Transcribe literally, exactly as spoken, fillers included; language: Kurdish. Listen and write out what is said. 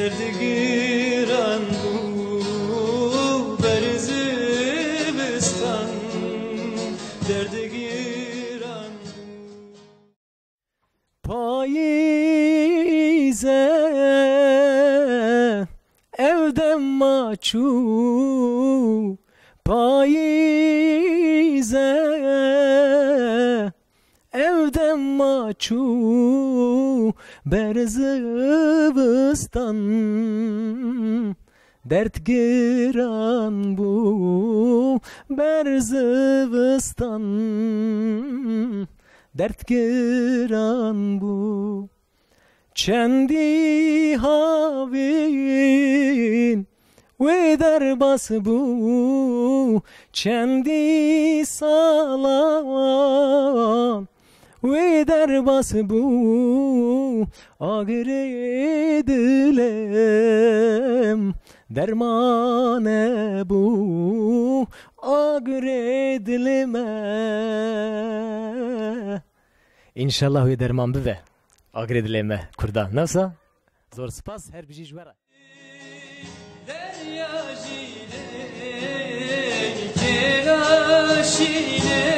Derdigiran bû ber zivistan, derdigiran bû. Payîze ev dema çû, payîze ev dema çû ber zivistan. Dert giran bû ber zivistan, dert giran bû. Çendî havîn wê derbas bû, çendî salan wê derbas bû. Agirê dilê min derman nebû, agirê dilê min. Înşallah wê derman bibe. Agirê dilê me Kurda. Newsa? Zor spas, her bijî ji we re. Derya jî lê, kêra şînê.